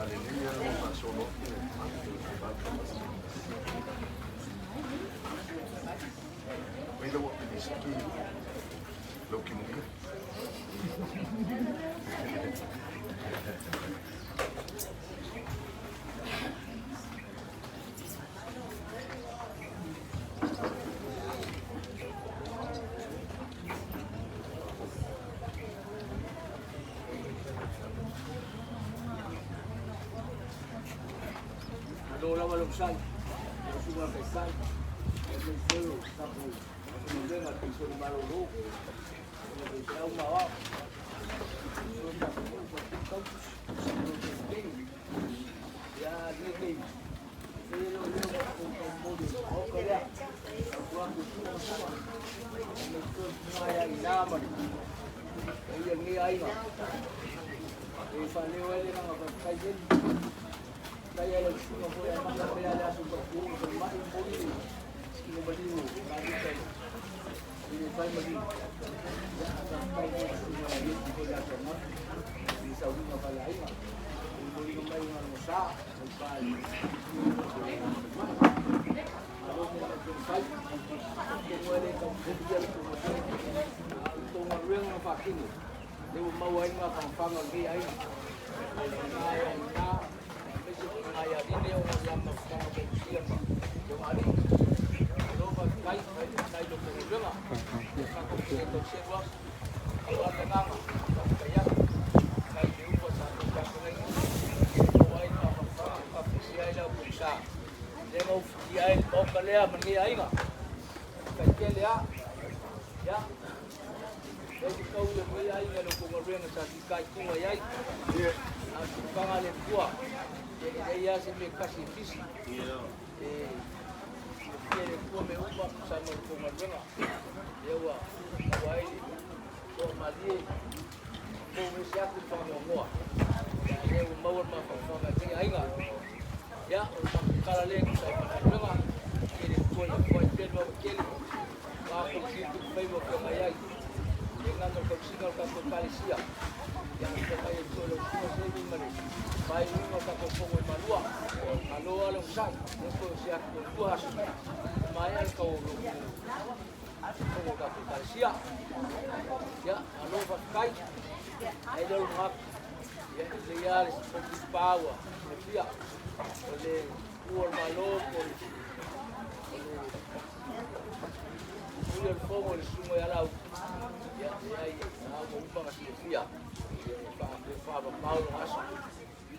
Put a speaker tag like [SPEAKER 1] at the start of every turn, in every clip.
[SPEAKER 1] Lelei lava le faasolo atu Wait lau apenisiki lau kimuki.
[SPEAKER 2] Malo lava lou sai, lau susuga i le Taitai, aemaise foi o le tatou aufaigaluega a le Penisione Malolo, susuga i faifeau ma aoao, aemaise foi le tatou nuu, faletupe tautusi, malo le tautega. Ia, a o lenei taimi, e le o leo ma tou taumoli o le Maota lea, tautua atu i susuga ma susuga, aemaise foi o le susuga ia Aina ma le paia o lenei aiga. E faaleo ai le agaga faafetai tele. Faafetai lava i lau susuga foi e amata pea le aso Taupu'u falemai momoli le tino maliu o Kavita i le fai maliu. Ia faafetai foi i le susuga ia Ieti foi le aso ananafi i le sauniga faaleaiga. I le momoliga mai o lona sa mai pa i le falemai. Malo mea na outou fai. Atonu e le taumafai le tou galuega. A o le tou galuega na faatino lea ua maua ai le mafanafana o lenei aiga. O le tina ia Ina, aemaise o le tina ia Line ona o le mafutaga motusia ma Fogalii. Malo faafetai, faafetai i la outou galuega. Tatou te le tau selu atu. Pau lava le agaga, faafetai atu i nai mea uma sa outou tapenaina e maua ai le mafanafana ma faafoisia ai la outou sa. Lea na ufitia ai le Maota lea ma lenei aiga. Faafetai tele lava. Ia. Lea te tau ia lenei aiga i la outou galuega sa fitaituga i ai. A o le tulaga a le Atua, e leai lava se mea e tasi e pisi. E silafia e le Atua mea uma tusa ai ma la outou galuega. Lea ua maua ai le toamalie, ua pou ese atu le faanoanoa, a o lea ua maua le mafaufauga e lenei aiga. Ia, o le matou tala lea e tusa ai ma le galuega. Ia le Atua ia foai pea le vava tele. Aua foi tiute ma faiva o feagai ai, e le gata o le tausiga o le tatou Ekalesia, ia a feagai ai foi lau Susuga Semi ma le faaiuiuga o le tatou Fono i Malua. Malo lava le onosai, lea foi o se atu toe lua aso ua maea le tau o Fono o le tatou Ekalesia. Ia, malo faafetai. Ai lea o le manatu, ia e lelei lava le sipoki pa ua silafia, o le tuua o le Malo po o le Ui o le fono i le susuga ia Lau, ia leai, na ua uma ona silafia, e faamamao lona aso.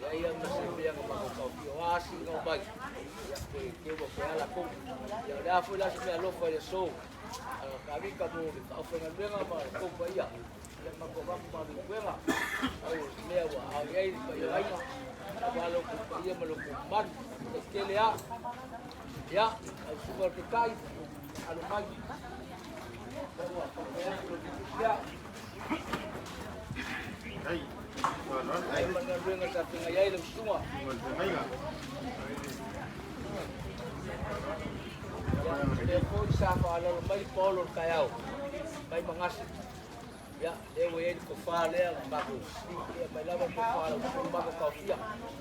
[SPEAKER 2] Leai lava ma se mea na matou taofia, o a asi na omai, ia toe teu ma toe ala tonu. Ia o le a foi la se meaalofa i le aso a Kavita mo le aufaigaluega ma le tou paia, ia matou avatu manuituega, au o se mea ua ao i ai le paia o aiga, aua lo outou paia ma lo outou mamalu. Faafetai tele lava. Ia, lau susuga i le Taitai, alo mai. Ua faapea atu le lea. Ai ma le galuega sa feagai ai lau susuga. Ia, lea foi sa faalalo mai Paolo o le taeao, mai Magase. Ia, lea ua i ai le tofa lea na matou fesiligia mai lava le tofa a lau susuga matou taofia.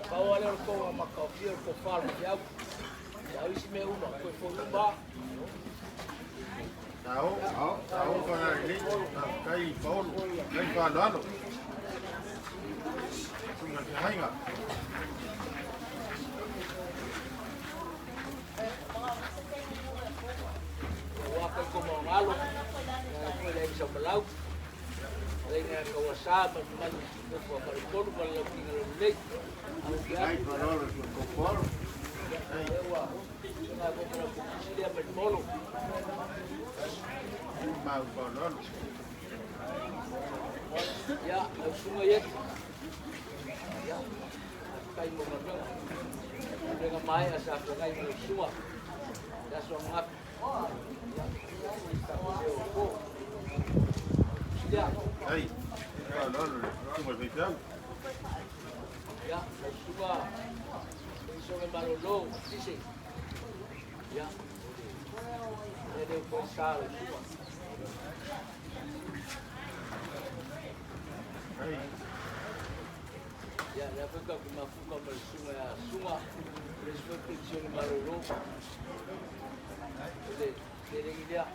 [SPEAKER 2] Pau lava lea o le toga na matou taofia o le tofa o le faifeau. Ia, a o isi mea uma, toe foi uma lava.
[SPEAKER 1] Sao, sao Fagalelei, faafetai Paolo, faafetai faaaloalo. Susuga i le Feagaiga.
[SPEAKER 2] Aua kai koma o galo, ia foi le Saumalau, le Tauasa ma le mamalu nofo a Faletolu ma le Lautina Laulelei. Au ki
[SPEAKER 1] Ai
[SPEAKER 2] atu,
[SPEAKER 1] faaaloalo i tou Paolo.
[SPEAKER 2] Ia ua nga ko ma lau kisi lea mai Polo.
[SPEAKER 1] Mau faaaloalo.
[SPEAKER 2] Ia, lau susuga Ieti. Ia, faafetai mo galuega. Galuega maea sa feagai ma lau susuga. Le aso ananafi. Ia, tatou leo po. Lea.
[SPEAKER 1] Ai faaaloalo le susuga i le faifeau.
[SPEAKER 2] Ia, lau susuga Penisione Malolo, Sise. Ia, le leo foi sa lau susuga.
[SPEAKER 1] Ai.
[SPEAKER 2] Ia, lea foi tatou te mafuta ma le susuga ia Suga, o le isi foi penisione malolo o le seleni lea.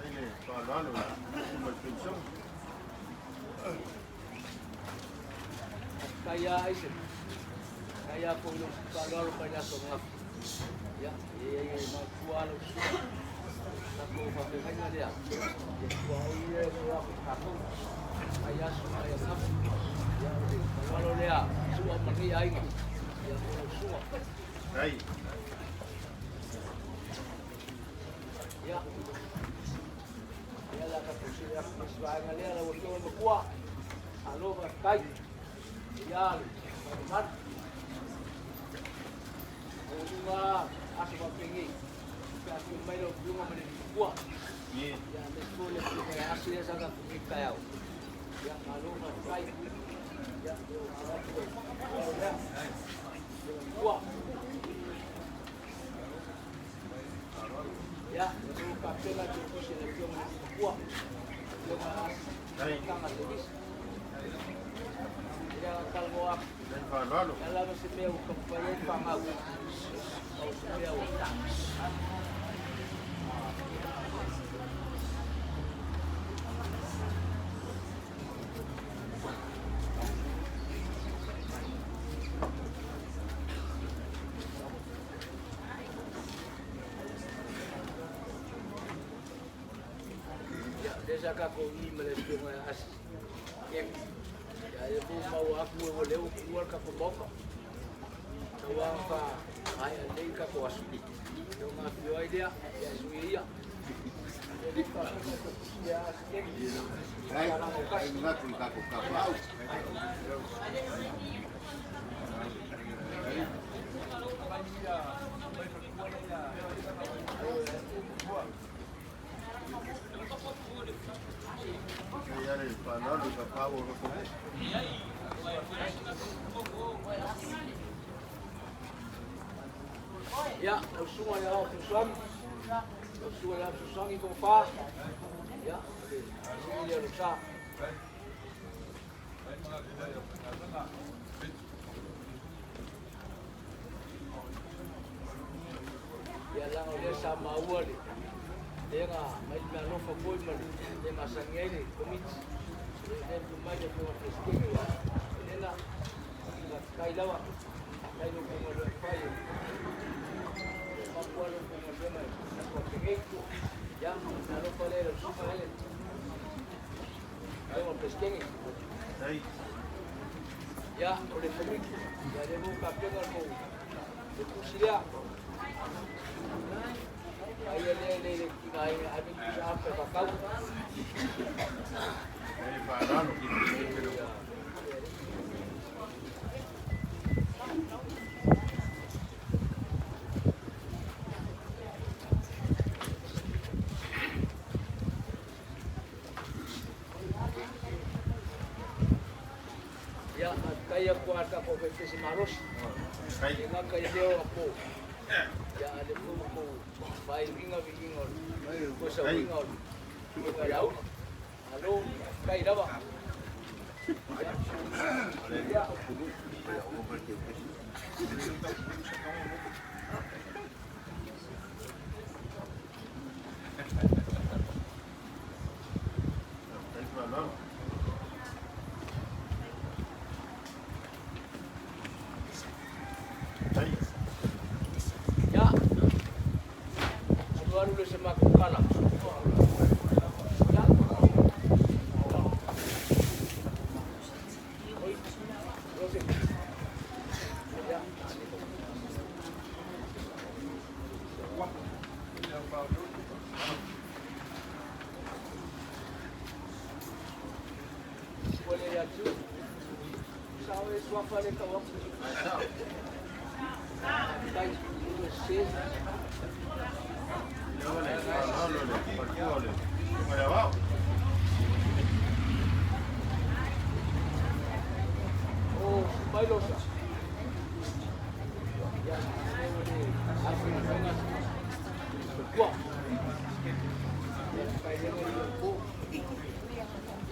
[SPEAKER 1] Ai le faaaloalo i le penisione.
[SPEAKER 2] Faafetai lava Aisene. Faafetai lava foi i lou faaaloalo mai le aso ananafi. Ia, e manatua lava lau susuga. Tatou faafeagaiga lea, ia tuaoi lea e oo atu i tatou. Faafetai lava susuga i ananafi. Ia, o le faaaloalo lea, Sua ma lenei aiga. Ia, mo lau susuga.
[SPEAKER 1] Ai.
[SPEAKER 2] Ia, ia la tatou see atu i le isi vaega lea, lau Afioga i le Matua. Malo faafetai. Ia, le mamalu. Maualuga aso faapenei pe afio mai lau Afioga ma le Matua. Ia, aemaise foi le Afioga ia Asi lea sa tatou nei taeao. Ia, malo faafetai. Ia, o avatu le faaaloalo lea. Le Matua. Ia, o kapena te tusi le Afioga i le Matua. Afioga Asi, Tanga Service. Ia, talanoa atu.
[SPEAKER 1] Ai faaaloalo.
[SPEAKER 2] Ia lava se mea ua taumafai ai fanau. O se mea ua. Ia, lea sa tatou i ma le Afioga ia Asi. Ia, e po maua atu e ua leo tuua le tatou maota. Tau fa ai a lei tatou aso. Ia o ngā ai lea, ia sui ia. Ia le fa ia Asi Keng.
[SPEAKER 1] Ai, ai ngatu i tatou kapau. Ai ale faaaloalo i kapau o loko.
[SPEAKER 2] Ia, lau susuga i le Ao Fesoasoani. Lau susuga i le Ao Fesoasoani Tofa. Ia, le sui lea o le sa. Ia, laga o lea sa maua le lega mai le meaalofa foi ma le le masani ai le Komiti. Ia, lea mai le Afioga i le Peresetene ia Elena. Faafetai lava. Faafetai lau Afioga i le fai. Mapu alo lau galuega i aso faapenei. Ia, meaalofa lea i lau susuga Helen. Afioga i le Peresetene.
[SPEAKER 1] Ai.
[SPEAKER 2] Ia, o le Komiti. Ia, lea foi ua tapena le tusi lea. Ai lea le le tigaina ave tusa ape fatau.
[SPEAKER 1] Ai faaaloalo.
[SPEAKER 2] Ia, faafetai atu lava tatou faifeasi malosi.
[SPEAKER 1] Ai.
[SPEAKER 2] E gata i leo apo. Ia, a le foi ua faaiuina viiga o le fuasauina o le suega i auli. Malo, faafetai lava. Ia,
[SPEAKER 1] Ai faaaloalo. Ai.
[SPEAKER 2] Ia, alu alu le se matou tala. Ia. Oi, Rose. Ia. Ua le atu. Sao e suafa le tau atu. Tai, ua se.
[SPEAKER 1] Leo le faaaloalo le faletua o le susuga ia Vao.
[SPEAKER 2] O, mai losa. Ia, le ua le afi na faiga. Tua. Ia, kai le le po.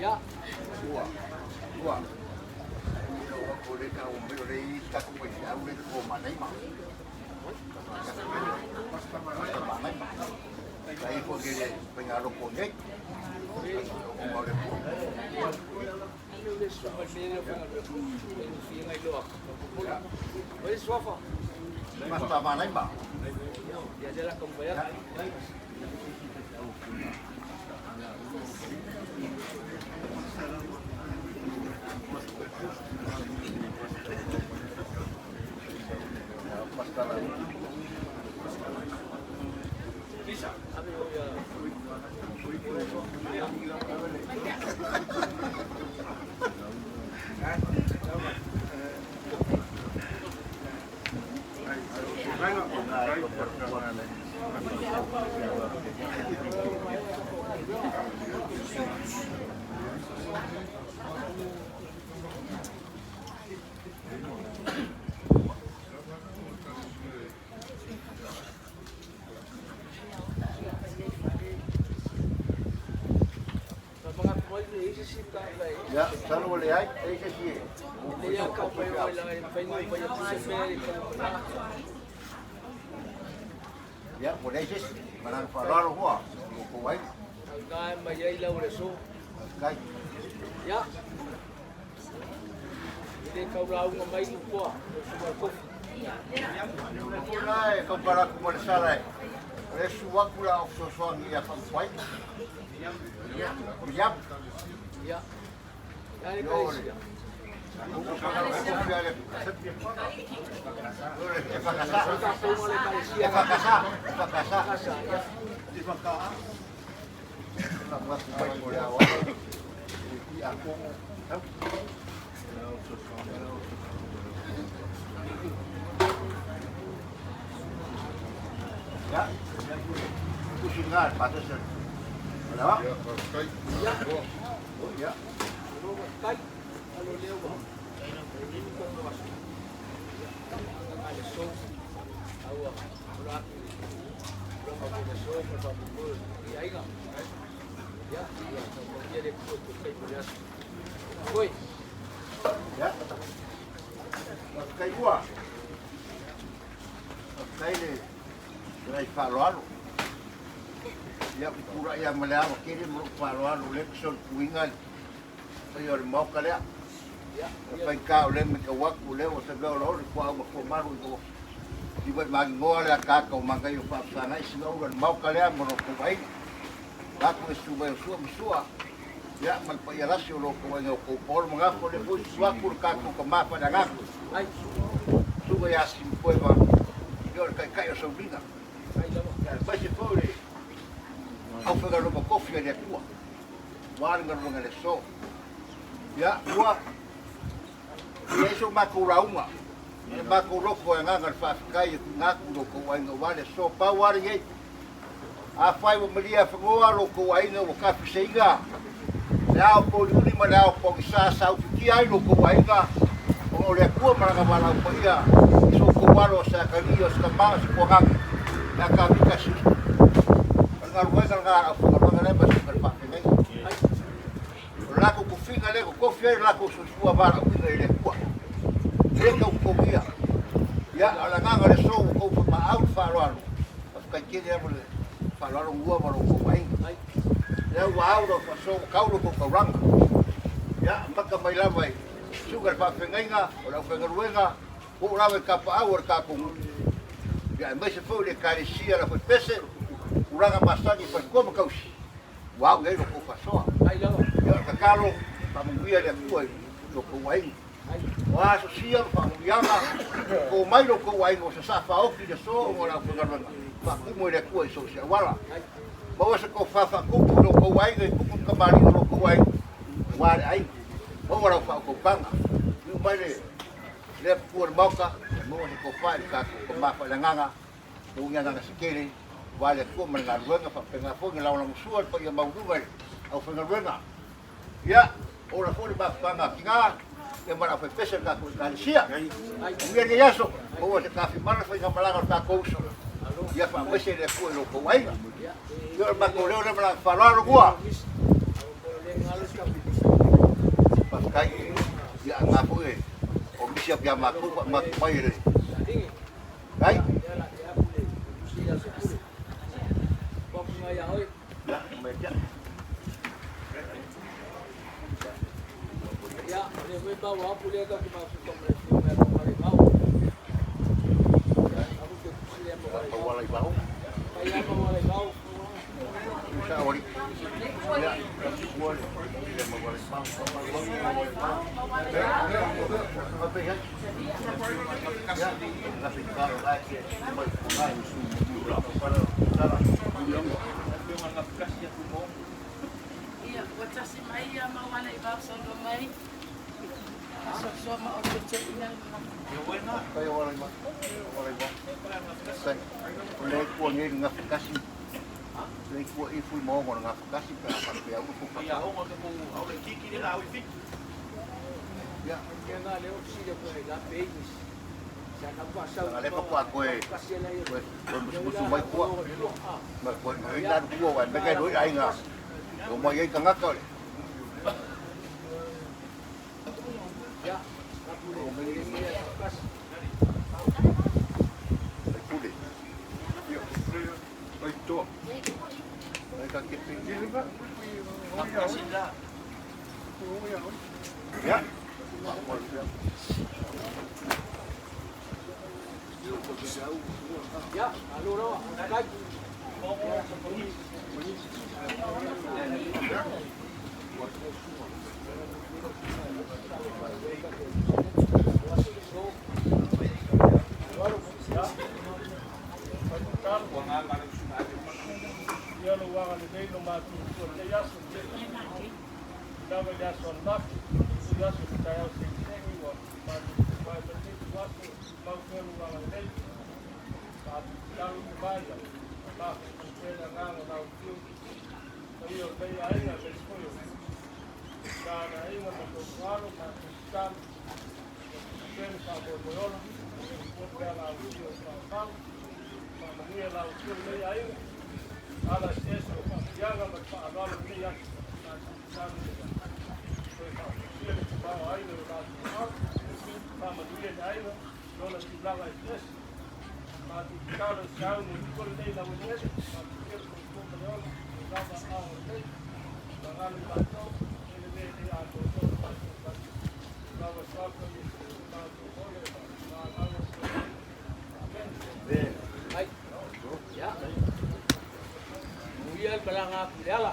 [SPEAKER 2] Ia,
[SPEAKER 1] Ua. Ua. tatou faifeau le toto manaima. Manaima. Ai foi le faigalotu nei. O le Pasta manaima. Pasta Ia, salo ua leai, e i se isi e. Ia, ua leai se isi. Ma le agaga faaaloalo ua outou ai. Faafetai. O le foi la e tautala atu ma le sala e o le susu atu la o fesoasoani ia Faamutuai. Ia. Yeah. Ia. Faafetai ua. Faafetai le fetalai faaaloalo. Ia, ou te tulai lava ma le ava tele ma lou faaaloalo o lea ou te solituina le paia o le Maota lea. E faigata o lea e matau atu o lea ua savea olaola le tuaau matuamalu ina ua iva i maninoa le ataata o manaia o faafesagai sinaula i le Maota lea ma lo outou aiga. Vaeatu le susu mai o Sua ma Sua, ia ma le paia lasi o lo outou aiga o outou paolo manatu o lea foi susu atu le tatou tama faaleagaga. Susuga ia Simupoeva, ia o le taitai o Saulina. Aemaise foi o le aufaigaluega tofi a le Atua, aua le galuega i le aso. Ia, ua i ai so matou lauga, le matou loto e agaga o le faafetai e tuuina atu i lo outou aiga aua le aso. Pau lava lenei, afai ua malie afenoa lo outou aiga ua tafiseina le ao pouliuli ma le ao pogisa sa ufitia ai lo outou aiga, ona o le Atua ma Lana valaau paia i so outou alo o se atalii, o se tama, o se tuagane, ia Tavita Siusi. O le galuega lena a le aufaigaluega lea ma le susuga i le faafeagaiga. O le latou tofiga lea e totofi ai lo latou soifua valaauina i le Atua. E le tau totogia. Ia, a o le agaga o le aso ua outou faamaau le faaaloalo, faafetai tele lava le faaaloalo gua ma lo outou aiga. Lea ua au lau faasoa ua tau lo outou taulaga. Ia, amata mai lava i susuga i le faafeagaiga, o le aufaigaluega, ua oo lava i tapaau o le tatou nuu. Ia, aemaise foi o le Ekalesia le Aufaipese, tulaga masani i faletua ma tausi, ua au i ai lo outou faasoa. Ia, o le tatalo, faamanuia le Atua i lo outou aiga. O a asosia ma faamanuiaga, to mai lo outou aiga ua sasaa faaofi i le aso ona o le aufaigaluega faatumu e le Atua i so o se auala. Maua se tofa faatupu i lo outou aiga i tupu ma tamalii o lo outou aiga, aua le aiga. Maua lau faautautaga. Iu mai le lea pupua i le Maota, maua se tofa i le tatou tama faaleagaga, maua ni agaga se tele, aua le Atua ma le galuega, faapena foi ona lagolagosua le paia maualuga i le aufaigaluega. Ia, ola foi le mafutaga a tina, ia ma le aufaipese o le tatou Ekalesia. Manuia lenei aso, maua se tafimala le faigamalaga o le tatou uso. Ia faamaise le Atua i lo outou aiga. Ia o le matou leo lea ma le faaaloalo ua. Faafetai. Ia aga foi e o pisi au ia matou faamatou mai e le ai. Ia, mai tia. Mauala i vao. Sa ori. Ia, ua le. Ia mauala i vao. Mauala i vao.
[SPEAKER 3] Ia, ua tasi mai ia mauala i vao solo mai. Asoasoa ma o te ina.
[SPEAKER 1] O le kua nei ngafakasi. Le kua i fui mo ngafakasi pe a pe au ku pa. Ia, le pa kua koe. Koe koe musu musu mai kua. Ma koe mai la kua wa me kai roi ai nga. O mai ai kangaka ole. Ai pule.
[SPEAKER 4] Ai toa.
[SPEAKER 1] Ai ka kepe. Ia.
[SPEAKER 5] Ia lo waga lelei lo matutua lenei aso. Lava i le aso ananafi, i aso le taeao segisegi ua matutua mai ma lenei ituaso, tumau pea lo waga lelei. Faatututalu i mai ia, mafaufau pea le agaga o lau afioga. Paia o lenei aiga aemaise foi o tina na aiga ma tatou alo, matou tatalo. Ia tuu pea le faamoemoe ola, soifua pea lau afioga faamau. Faamanuia lau afioga lenei aiga. Ala eseese o faamanuiaga ma le faaaloalo i lenei aso. Matou tatalo ina ia toe faafoisia le tamaoaiga i o latou alo. Faamanuia i le aiga i ona tulaga eseese. Matou tatalo e sau muliua lenei laueleele. Faamanuia le soifua ma le ola. O lava ao lelei. Magalo i matou. E le mea e le atoatoa le matou tasi. Lava suafa Iesu matou ola e faamagalo atu ai. Amen.
[SPEAKER 2] Ia. Muia le malaga atu i le ala.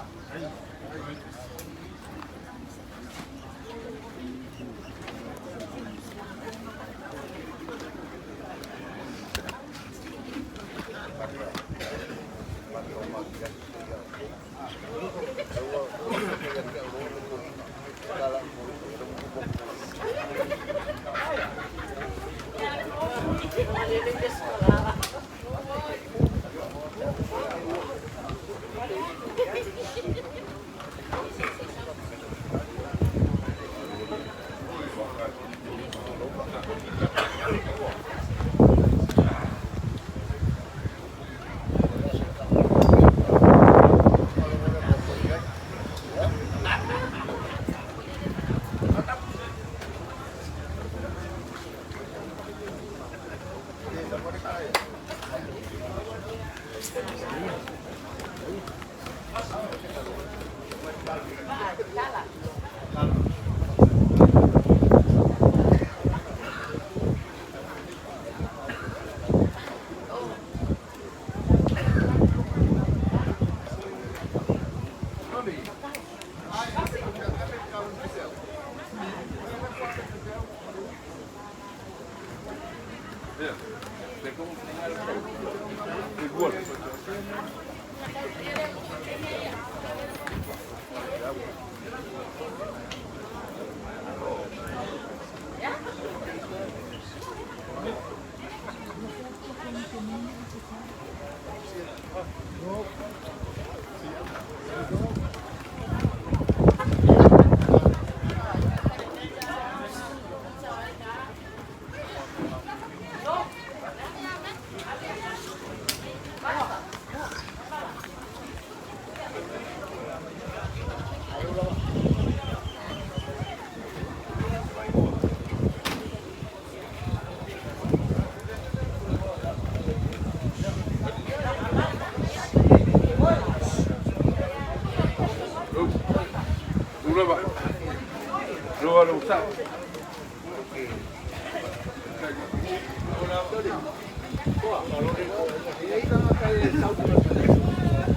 [SPEAKER 4] O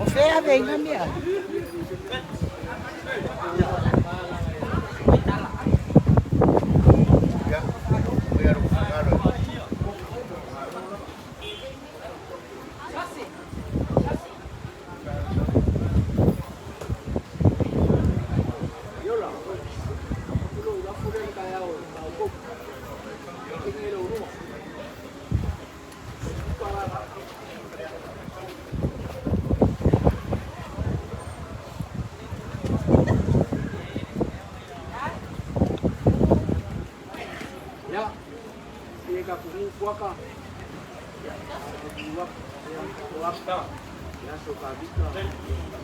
[SPEAKER 4] fea veinga mea.
[SPEAKER 1] Ia, o ia lou finagalo e.
[SPEAKER 2] Iola, o lou lafo lea i le taeao i le maoutou. Ina i lou luma. Ia, ia ka kumu kuaka. Ia, kumu waka. Ia, kuaka. Ia, so ka vika.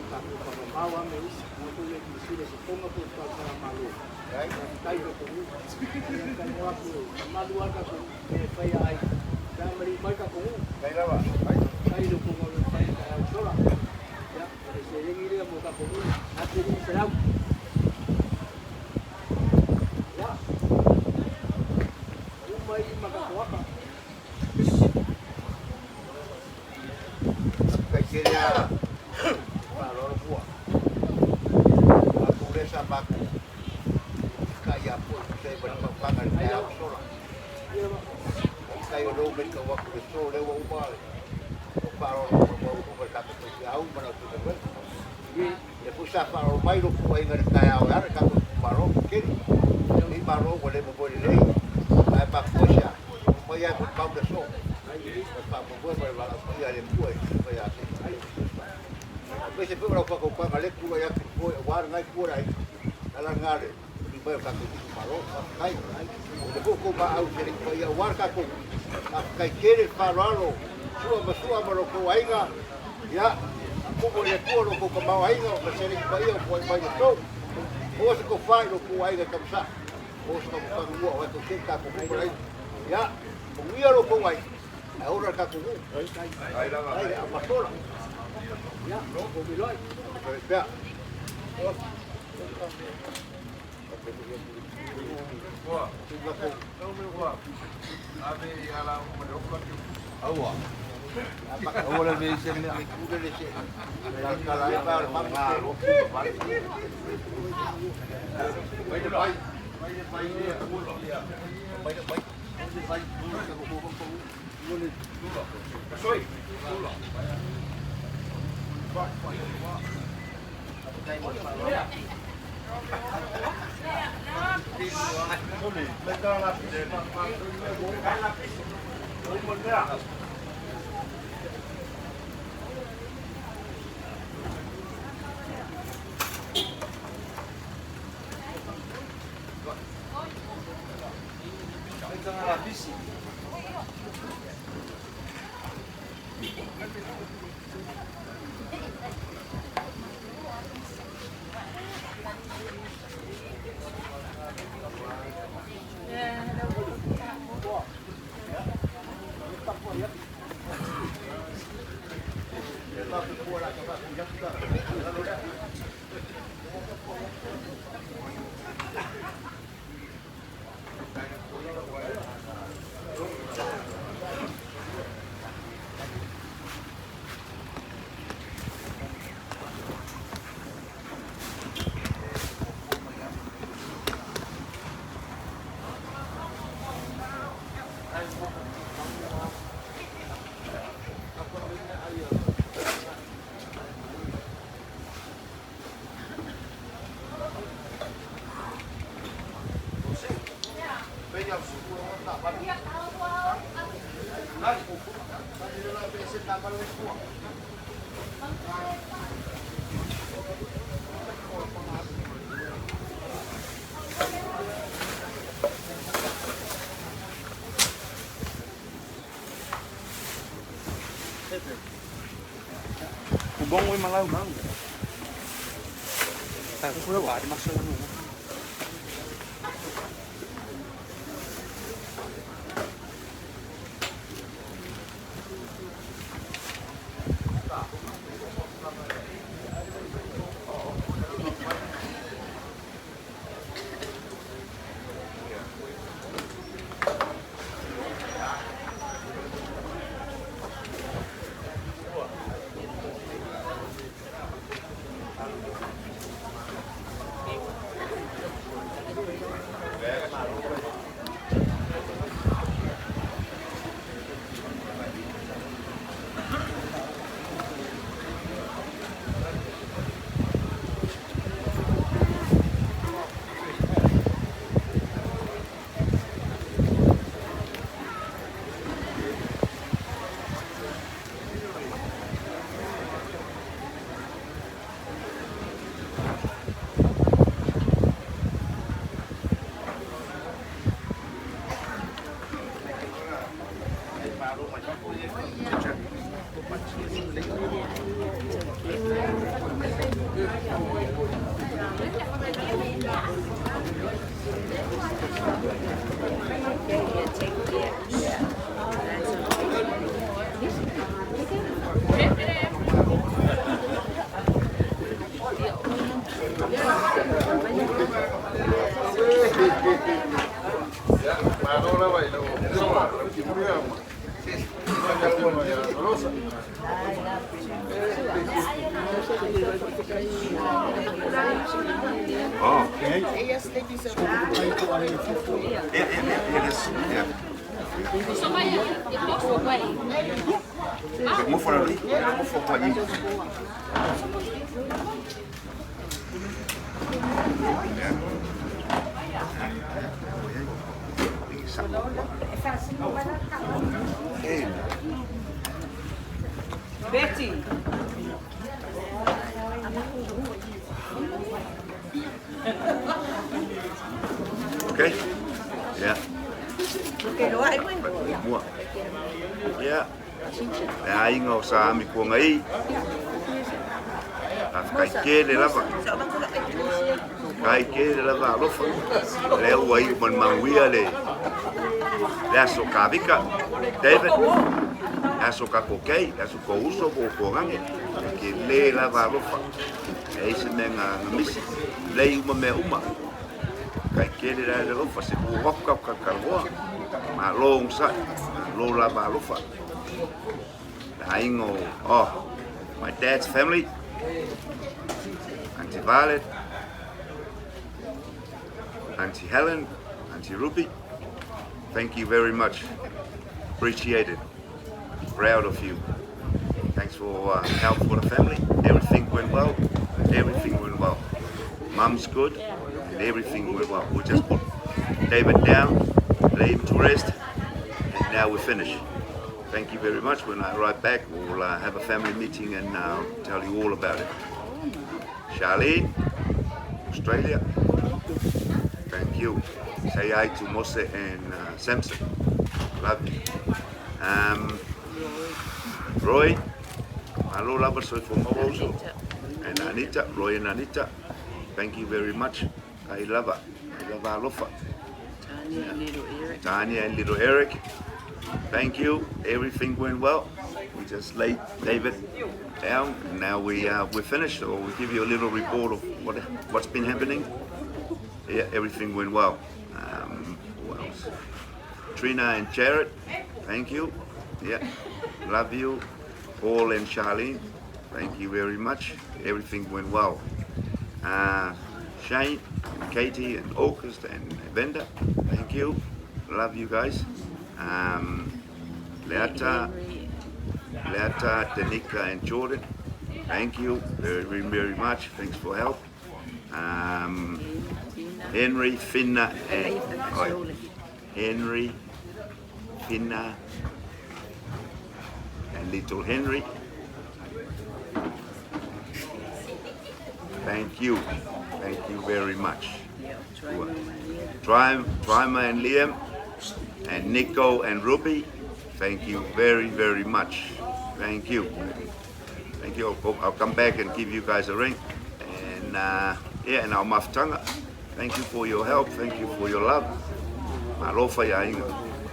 [SPEAKER 2] Ka ku ka mamau ame isi. Mo tu le kisile se ponga po ka ka malo.
[SPEAKER 1] Ai.
[SPEAKER 2] Kai ka kumu. Ia ka mo aku. Malu aka ku. E fai ai. Ka mari mai ka kumu.
[SPEAKER 1] Kai lava. Ai.
[SPEAKER 2] Kai lo kumu le fai ka au sola. Ia, e se lengi le mo ka kumu. Ate ni se lau. Ia. Uma i makakoaka.
[SPEAKER 1] Kai tele a faaaloalo fua. Matou lea sa matou kai a po e tusa ai ma le papaga i le taeao ua sola. Kai o lea ua matau atu i le so lea ua uma o faaaloalo ma ua uma le tatou faifeau ma le aufaigaluega. Lea foi sa faaaloalo mai lou aiga i le taeao e ala i le tatou itumalo tele. Lenei Malo ua le momoe lelei, ae mafua i se a? Omai lava e molimau le aso. Ma le faamoemoe ma le valaau paia a le Atua e fai a se aemaise foi o lau faatautaga lea e tulai atu i le foe aua lena itu o le aiga. O le ala lena o le tuli mai o le tatou itumalo. Faafetai. O lea foi ua outou maau i seleni paia aua le tatou faafetai tele le faaaloalo, Sua ma Sua ma lo outou aiga. Ia, faaopoopo i le Atua lo outou tamaoaiga ma seleni paia ua foai mai i le tou. Maua se tofa i lo outou aiga e tausaa. Maua se matafanua o e tausi ai le tatou nuu ma le aiga. Ia, manuia lo outou aiga, ae ola le tatou nuu. Ai, a masola.
[SPEAKER 2] Ia, o miloi.
[SPEAKER 1] Pea.
[SPEAKER 6] Aua. Aua le mea se mea. Mai le vai. Mai le vai lea. Mai le vai. Mai le vai. Soi. Ubong oi malau mau. Ta ko wa di maso no.
[SPEAKER 1] Oh. Yeah, it is. Yeah.
[SPEAKER 4] Betty.
[SPEAKER 1] Okay. Yeah. Mua. Yeah. Le aiga o sa ami kuaga i. Faafetai tele lava. Kai tele lava alofa. Lea ua iu ma le manuia le le aso kavika. David. Le aso kakokei, le aso kou uso po o kuagage. E tele lava alofa. E leai se mea na misi. Lelei uma mea uma. Kai tele la le alofa se ua aku ka kalakalaoa. Malo onosai. Malo lava alofa. Le aiga o, oh, my dad's family. Auntie Violet, Auntie Helen, Auntie Ruby. Thank you very much. Appreciate it. Proud of you. Thanks for help for the family. Everything went well. Everything went well. Mum's good, and everything went well. We just put David down, lay him to rest, and now we're finished. Thank you very much. When I arrive back, we'll have a family meeting and tell you all about it. Charlene, Australia, thank you. Say hi to Mose and Samson. Love you. Roy, malo lava soifua maua uso. And Anita, Roy and Anita, thank you very much. Kai lava, kai lava alofa.
[SPEAKER 3] Tanya and little Eric.
[SPEAKER 1] Tanya and little Eric, thank you. Everything went well. We just laid David down, and now we're finished. So we'll give you a little report of what's been happening. Yeah, everything went well. Who else? Trina and Jared, thank you. Yeah, love you. Paul and Charlene, thank you very much. Everything went well. Shane and Katie and August and Venda, thank you. Love you guys. Leata, Leata, Danica and Jordan, thank you very, very much. Thanks for help. Henry, Finna and oh, Henry, Finna and little Henry. Thank you. Thank you very much. Tryma and Liam and Nico and Ruby, thank you very, very much. Thank you. Thank you. I'll come back and give you guys a ring. And yeah, and our mafutanga. Thank you for your help. Thank you for your love. Malo fa ia inga.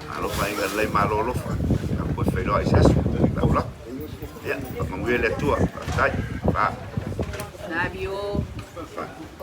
[SPEAKER 1] Malo fa inga le malo alofa. Ka koe whairoa i se aso. Lau lako. Yeah, whakamanguia le Atua. Tai. Wha.
[SPEAKER 3] Love you all.
[SPEAKER 1] Wha.